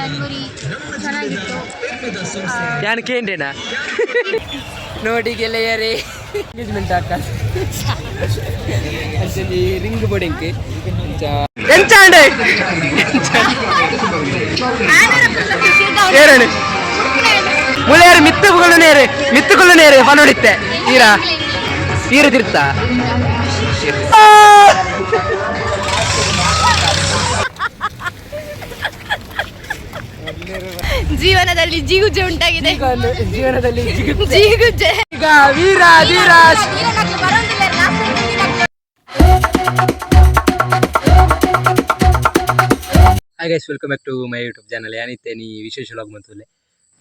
ಚರ್ಮುರಿ ಚೆನ್ನಾಗಿತ್ತು. ನಾನು ಕೇಂದ್ರೇನಾ ನೋಡಿ ಗೆಳೆಯರೇ, ಎಂಗೇಜ್ಮೆಂಟ್ ಅಕ್ಕ ಅಂಚೊಂಜಿ ರಿಂಗ್ ಬೋಡಿಂಕ್ ಎಂಚಾಂಡೆ ಏರಣು ಮುಳೆಯರು ಮಿತ್ತುಗಳು ನೇರು ಮಿತ್ತುಕೊಳ್ಳು ನೇರು ಪನೋಡಿತ್ತೆ ಈರ ಈರ ತಿರ್ತ. ಜೀವನದಲ್ಲಿ ಜಿಗುಜೆ ಉಂಟಾಗಿದೆ. ಜೀವನದಲ್ಲಿ ಜಿಗುಪ್ಸೆ. ಜಿಗುಜೆ. ಈಗ ವೀರ Dheeraj. Hi guys, welcome back to my YouTube channel. ಏನಿತ್ತೆ ನೀ ವಿಶೇಷ ಲಾಗ್ ಮಂತುಲ್ಲೆ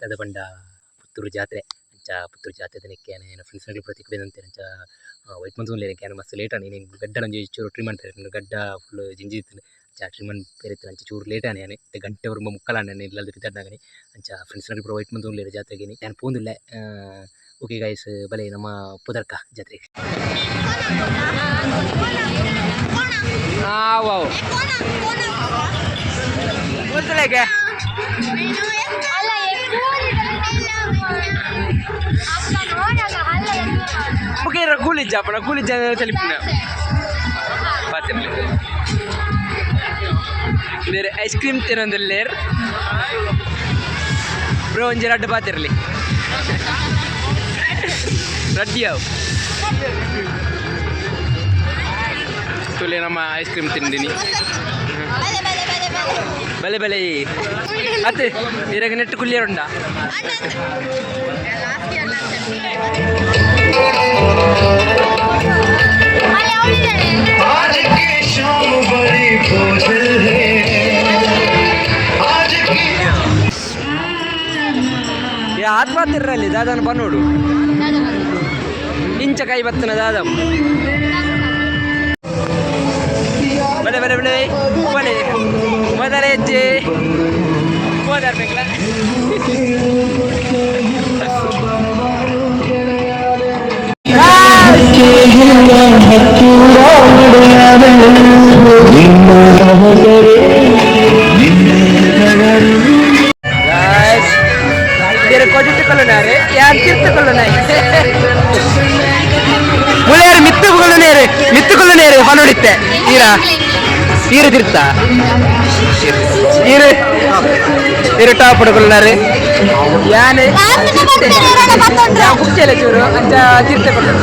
ದಾದ ಪಂಡ ಪುತ್ತೂರು ಜಾತ್ರೆ. ಅಂಚ ಪುತ್ತೂರು ಜಾತ್ರೆ ದಿನಕ್ಕೆ ಏನು ಫ್ರೆಂಡ್ಸ್ ಪ್ರತಿ ಅಂತೆ. ಅಂಚ ವೈಟ್ ಮಂತುಲ್ಲೆ ಏನು ಮಸ್ತ್ ಲೇಟ್ ಆನಿ. ನೀನು ಗಡ್ಡ ನಂಜಿ ಚೂರು ಟ್ರಿಮ್ ಅಂತ ಗಡ್ಡ ಫುಲ್ ಜಿಂಜಿ ಇತ್ತು. ಅಂಚ ಟ್ರಿಮ್ ಪೇರಿತ್ತು. ಅಂಚ ಚೂರು ಲೇಟ್ ಆನಿ ಯಾನೆ ಗಂಟೆ ಅವ್ರ ಮುಕ್ಕಲಾನೆ ಇಲ್ಲದ ಬಿದ್ದಾಡ್ನಾಗನಿ. ಅಂಚ ಫ್ರೆಂಡ್ಸ್ ಪೂರ ವೈಟ್ ಮಂತುಲ್ಲೇರು ಜಾತ್ರೆಗೆ ನಾನು ಪೋಂದುಲ್ಲೆ. ಓಕೆ ಗೈಸ್, ಬಲೆ ನಮ್ಮ ಪುದರ್ಕ ಜಾತ್ರೆಗೆ. ವಾವ್, ಗೊತ್ತಲೇಗೆ. ಓಕೆ, ಕೂಲಿಜ್ಜ ಅಪ್ಪಣ ಕೂಲಿಜ್ಜ ತಲಿಪಿನ ಪಾತಿರ್ಲಿ ಬೇರೆ ಐಸ್ ಕ್ರೀಮ್ ತಿನ್ನೊಂದಿಲ್ಲೇರ್ ಬ್ರೋ. ಒಂಜಿ ರಡ್ಡು ಪಾತಿರ್ಲಿ ರಡ್ಡಿ ಅವು ತುಲೆ. ನಮ್ಮ ಐಸ್ ಕ್ರೀಮ್ ತಿಂದಿನಿ. ಬಲೆ ಬಲೆ ಅತ್ತೆ ಇರಾಗ ನೆಟ್ಟು ಕುಲ್ಲಿಯರುಂಡ. आज की शाम बड़ी बोझिल है, आज की ಆತ್ಮಹತ್ಯರಲ್ಲಿ ದಾದನ ಬನ್ನೋಡು ಇಂಚ ಕೈ ಬತ್ತನ ದಾದ. ಬಲೆ ಬಲೆ ಬಲೆ ಬಲೆ ಮೊದಲ ಹೆಜ್ಜೆ ಹೋದಾರ್ಬೇಕಲ್ಲ. Guys, ಬೇರೆ ಕೊಜಿಟ್ಟುಕೊಳ್ಳುನಾರೆ ಯಾರು ತೀರ್ಥಕೊಳ್ಳುನಾಯಿ ಮುಳೆಯರು ಮಿತ್ತುಕೊಳ್ಳು ನೇರು ಮಿತ್ತುಕೊಳ್ಳು ನೇರು ಹೊನೋಡಿತ್ತೆ ಈರ ಈರು ತಿರ್ತ ಈರು ಈರು ಟಾಪ್ ಪಡ್ಕೊಳ್ಳಾರೆ ಯಾನೆ ಕುಚ್ಚಲ ಚೂರು. ಅಂಚ ತೀರ್ಥಕೊಳ್ಳು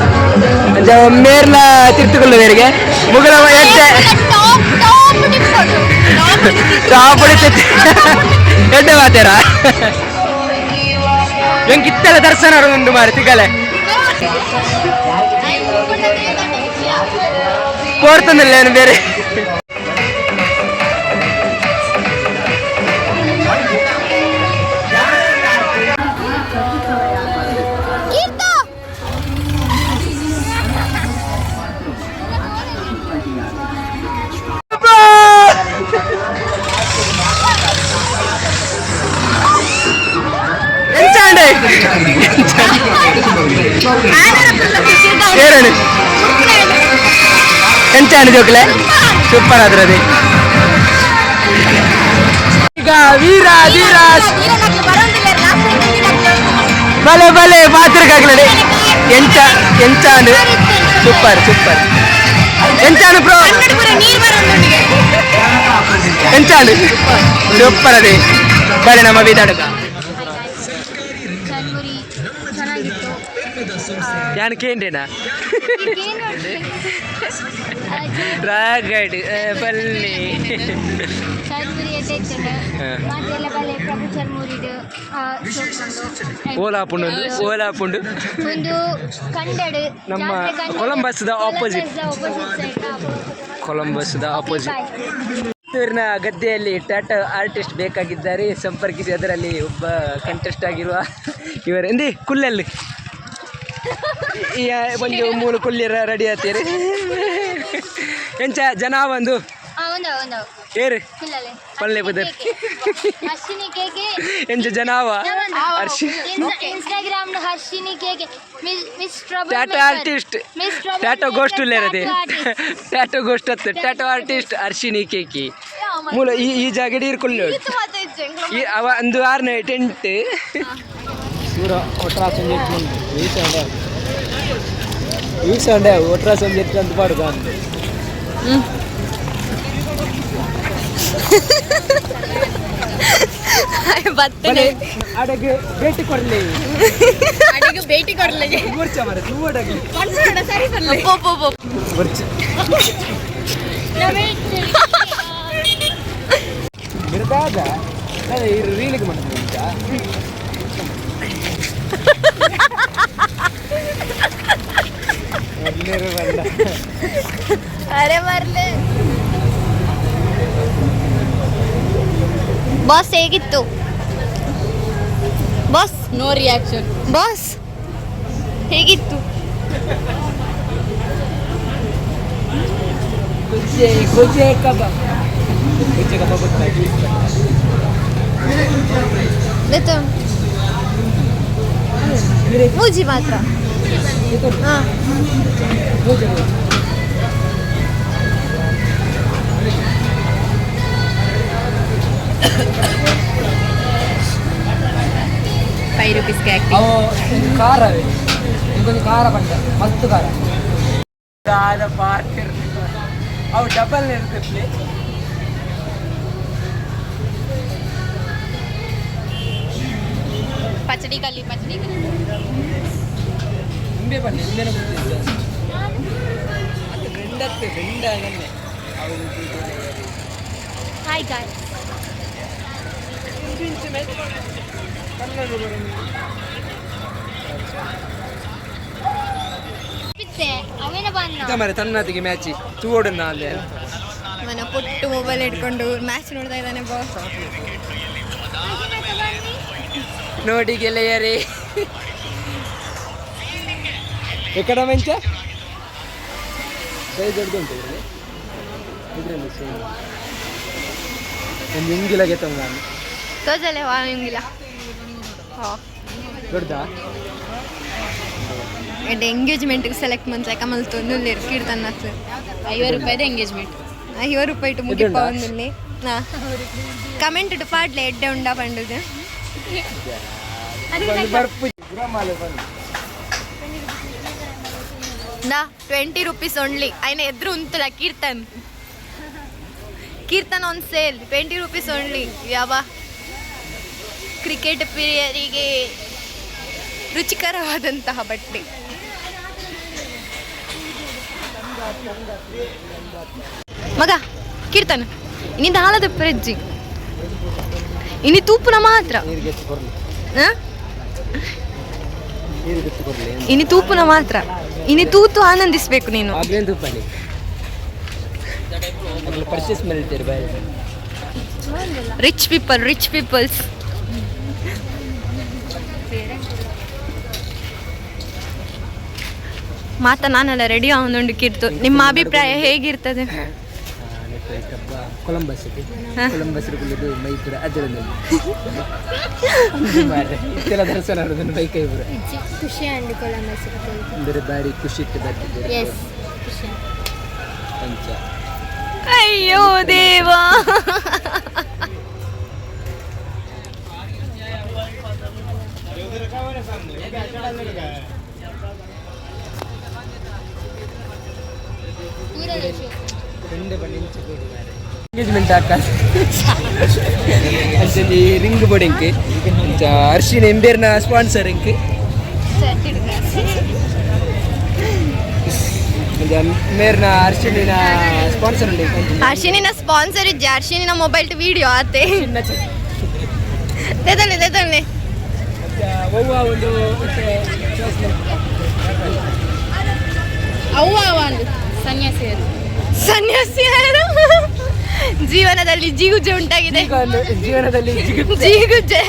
ಅಂಚ ಮೇರ್ಲ ತೀರ್ಥಕೊಳ್ಳುವೇರಿಗೆ ಮುಗಲ ಎಡ್ಡೆ ಟಾಪ್ ಹೊಡಿತೈತಿ ಎಡ್ಡೆ ಮಾತೇರ. ಎಂಕ್ ಇತ್ತೆಲ್ಲ ದರ್ಶನ ಉಂಡು ಮಾರೆ ತಿಗಲೆ ಕೋರ್ತಂದಿಲ್ಲ ಏನು ಬೇರೆ. ಎಂಚಾಂಡೆ ಏರಣು ಎಂಚಾಂಡೆ ಜೋಕ್ಲೆ ಸೂಪರ್ ಆದ್ರದಿ. ಈಗ ವೀರ ಧೀರಾಜ್ ಬಲೆ ಬಲೆ ಪಾತ್ರಕ್ಕಾಗ್ಲಡೆ ಎಂಚ ಎಂಚಾಂಡು ಸೂಪರ್ ಸೂಪರ್ ಎಂಚಾಂಡು ಬ್ರೋ ಎಂಚಾಂಡು ಸೂಪರ್ ಅದೇ. ಬಲೆ ನಮ್ಮ ಬೀದಾಡುಗ. ಚರ್ಮುರಿ ಚೆನ್ನಾಗಿತ್ತು. ಯಾನು ಕೇಂದ್ರೇನಾ ರಾಗಡ್ ಪಲ್ಲಿ. ಚರ್ಮುರಿ ಎಡ್ಡೆ ಇತ್ತಂಡು ಮಾತೆಲ್ಲ. ಬಲೆ ಪ್ರಭು ಚರ್ಮುರಿಡು ಸೋಪುಂಡು. ಓಲಾ ಪುಂಡು ಒಂದು ಓಲಾ ಪುಂಡು. ಒಂದು ಕಂಡಡು. ನಮ್ಮ ಕೊಲಂಬಸ್ದ opposite. Opposite side. ಕೊಲಂಬಸ್ದ opposite. ಪುತ್ತೂರಿನ ಗದ್ದೆಯಲ್ಲಿ ಟ್ಯಾಟೋ ಆರ್ಟಿಸ್ಟ್ ಬೇಕಾಗಿದ್ದಾರೆ, ಸಂಪರ್ಕಿಸಿ. ಅದರಲ್ಲಿ ಒಬ್ಬ ಕಂಟೆಸ್ಟ್ ಆಗಿರುವ ಇವರು ಎಂದಿ ಕುಲ್ಲಲ್ಲಿ ಈ ಒಂದು ಮೂರು ಕುಲ್ಲಿರ ರೆಡಿ ಆತೀರಿ. ಎಂಚ ಜನ ಒಂದು ಒಂದು ಒಂದು ಏರು ಕುಲ್ಲಲೆ ಪಲ್ಲೆ ಬದರ್. ಹರ್ಷಿನಿ ಕೇಕೆ. ಎಂಚ ಜನಾವ Harshi. Instagram Harshini Keke miss trouble tattoo artist. Miss tattoo ghost ಉಲ್ಲೇರದೆ tattoo ghost ಅತ್ತು. ಟ್ಯಾಟೋ ಆರ್ಟಿಸ್ಟ್ ಹರ್ಷಿನಿ ಕೇಕಿ ಮೂಲ ಈ ಈ ಜಾಗಡಿ ಇರ್ಕೊಳ್ಳಿ. ಈ ಅವ ಒಂದು ಆರ್ನ ಟೆಂಟ್. ಸೂರ ಒಟ್ರಾಸ್ ಒಂಜಿ ಎತ್ತು ಯೂಸ್ ಅಂಡೆ ಒಟ್ರಾಸ್ ಒಂಜಿ ಎತ್ತು ಅಂತ ಪಾಡುದ. ಬತ್ತನೆ. ಅಡಗೆ ಭೇಟಿ ಕೊಡ್ಲಿ. ಅಡಿಗೆ ಭೇಟಿ ಕೊಡ್ಲಿ. ಮೂರ್ಚ ಮರ ತೂವಡಗೆ. ಪೋ ಪೋ ಪೋ. ಬರ್ಚಿ ಬಿರ್ದಾದ ರೀಲಿಗೆ ಮಾಡಿದ್ವಿ ಅಂತ. ಅರೆ ಬರ್ಲೆ. ಬಾಸ್, ಹೇಗಿತ್ತು ಬಾಸ್? No reaction. ಬಾಸ್, ಹೇಗಿತ್ತು? ಗುಜ್ಜೆ, ಗುಜ್ಜೆ ಕಬಾಬ್, ಗುಜ್ಜೆ ಕಬಾಬ್ ಗೊತ್ತಾಗಿ. ಮೂಜಿ ಮಾತ್ರ. ಹಾಂ. 5 ರುಪೀಸ್ಗೆ. ಅವು ಖಾರ, ಇಂಕೊಂದು ಖಾರ ಪಂಡ ಮಸ್ತ್ ಖಾರ ದಾದ ಪಾತಿರ್. ಅವು ಡಬಲ್ ಇರ್ತದೆ. ಪಚಡಿ ಕಲ್ಲಿ, ಪಚಡಿ ಕಲ್ಲಿ. ನಿಂಬೆ ಬನ್ನಿ, ನಿಂಬೆನ ಗೊತ್ತಿಲ್ಲ. ಅದು ಬೆಂಡತ್ತೆ ಬೆಂಡ ಆಗನ್ನೆ ಅವು. ಹಾಯ್ ಗಾಯ್. ಅವೇನ ಬಣ್ಣ. ಮರೆ ತನ್ನತಿಗೆ ಮ್ಯಾಚಿ ತೂವೋಡನ್ನ ಅಲ್ಲೇ. ಮನ ಪುಟ್ಟು ಮೊಬೈಲ್ ಇಟ್ಕೊಂಡು ಮ್ಯಾಚ್ ನೋಡ್ತಾ ಇದ್ದಾನೆ ಬಾಸ್. ನೋಡಿ ಗೆಳೆಯರೇ, ಎಕಡ ಮೆಂಚ ಸೈಜ್ ದೊಡ್ಡದು ಉಂಟು ಇದರಲ್ಲಿ. ಇದರಲ್ಲಿ ಸೇಮ್ ಒಂದು ಇಂಗಿಲಗೆ ತಂಗ. ತೋಜಲೆ ವಾ ಹಿಂಗಿಲ್ಲ. ದೊಡ್ಡದಾ? ಎಡ್ಡೆ ಎಂಗೇಜ್ಮೆಂಟ್ಗೆ ಸೆಲೆಕ್ಟ್ ಮಂತ್ಲಕ ಮಲ್ತೊಂದು ಕೀರ್ತನ. 50 ರೂಪಾಯಿದ ಎಂಗೇಜ್ಮೆಂಟ್. 50 ರೂಪಾಯಿ ಇಟ್ಟು ಮುಗಿಪ್ಪ ಒಂದುಲ್ಲಿ. ನಾ ಕಮೆಂಟ್ ಇಟ್ಟು ಪಾಡ್ಲೆ, ಎಡ್ಡೆ ಉಂಡ ಪಂಡುದು. ಬರ್ಪು ಗುರಮಾಲೆ ಬನ್ನಿ. ನಾ 20 ರುಪೀಸ್ ಓನ್ಲಿ. ಆಯ್ನ ಎದ್ರು ಉಂತಲ್ಲ Keerthan. Keerthan on sale, 20 rupees only. ಯಾವ ಕ್ರಿಕೆಟ್ ಪ್ರಿಯರಿಗೆ ರುಚಿಕರವಾದಂತಹ ಬಟ್ಟೆ. ಮಗ ಕೀರ್ತನ್, ಇನ್ನಿಂದ ಹಾಲದ ಪ್ರೆಜ್ಜಿ ಇನಿ ತೂಪುನ ಮಾತ್ರ. ನೀರಿಗೆ ಎತ್ತು ಕೊರ್ಲಿ. ಆ? ನೀರಿಗೆ ಎತ್ತು ಕೊರ್ಲಿ. ಇನಿ ತೂಪುನ ಮಾತ್ರ, ಇನಿ ತೂತು ಆನಂದಿಸ್ಬೇಕು ನೀನು. ಆಗ್ಲೇನು ತುಪ್ಪನಿ ಅಗ್ಲು ಪರ್ಚೇಸ್ ಮಾಡಿರ್ತೀರಿ ಬಾಯ್. Rich people, rich peoples. ಮಾತಾ ನಾನೆಲ್ಲ ರೆಡಿ ಆವೊಂದುಂಡು. ಕೀರ್ತು, ನಿಮ್ಮ ಅಭಿಪ್ರಾಯ ಹೇಗಿರ್ತದೆ? ಕೊಲಂಬಸ್. ಕೊಲಂಬಸ್ ಕುಳ್ಳಿದ್ದು ಮೈಪುರ ಅದರಲ್ಲಿ ಇತ್ತೆಲ್ಲ ದರ್ಶನ ಆಡೋದನ್ನು ಬೈಕ್ ಐಪುರ. ಖುಷಿ ಅಂಡ್ ಕೊಲಂಬಸ್. ಅಂದರೆ ಬಾರಿ ಖುಷಿ ಇಟ್ಟು ಬರ್ತಿದ್ದಾರೆ. ಎಸ್, ಖುಷಿ. ಪಂಚ. ಅಯ್ಯೋ ದೇವಾ. ಎಂಗೇಜ್ಮೆಂಟ್ ಹಾಕ ಅಂಚನೆ ರಿಂಗ್ ಬೋರ್ಡ್ ಅಂಚ ಅರ್ಶಿನ ಎಂಬೇರ್ನ ಸ್ಪಾನ್ಸರ್ ಇಂಕ್ ಅಂಚ ಮೇರ್ನ ಅರ್ಶಿನ ಸ್ಪಾನ್ಸರ್ ಉಂಟು. ಹರ್ಷಿನಿನ ಸ್ಪಾನ್ಸರ್ ಇಜ್ಜೆ, ಹರ್ಷಿನಿನ ಮೊಬೈಲ್ ವಿಡಿಯೋ ಆತೆ. ದೇತೊನ್ನೆ ದೇತೊನ್ನೆ. ಒವ್ವ ಒಂದು ಮತ್ತೆ choice ಮಾಡ್ಕೊ. ಅವ್ವ ಅವ ಅಂದು ಸನ್ಯಾಸಿಯರು. ಸನ್ಯಾಸಿಯರು ಜೀವನದಲ್ಲಿ ಜಿಗುಜೆ ಉಂಟಾಗಿದೆ. ಈಗ ಒಂದು ಜೀವನದಲ್ಲಿ ಜಿಗುಪ್ಸೆ. ಜಿಗುಜೆ.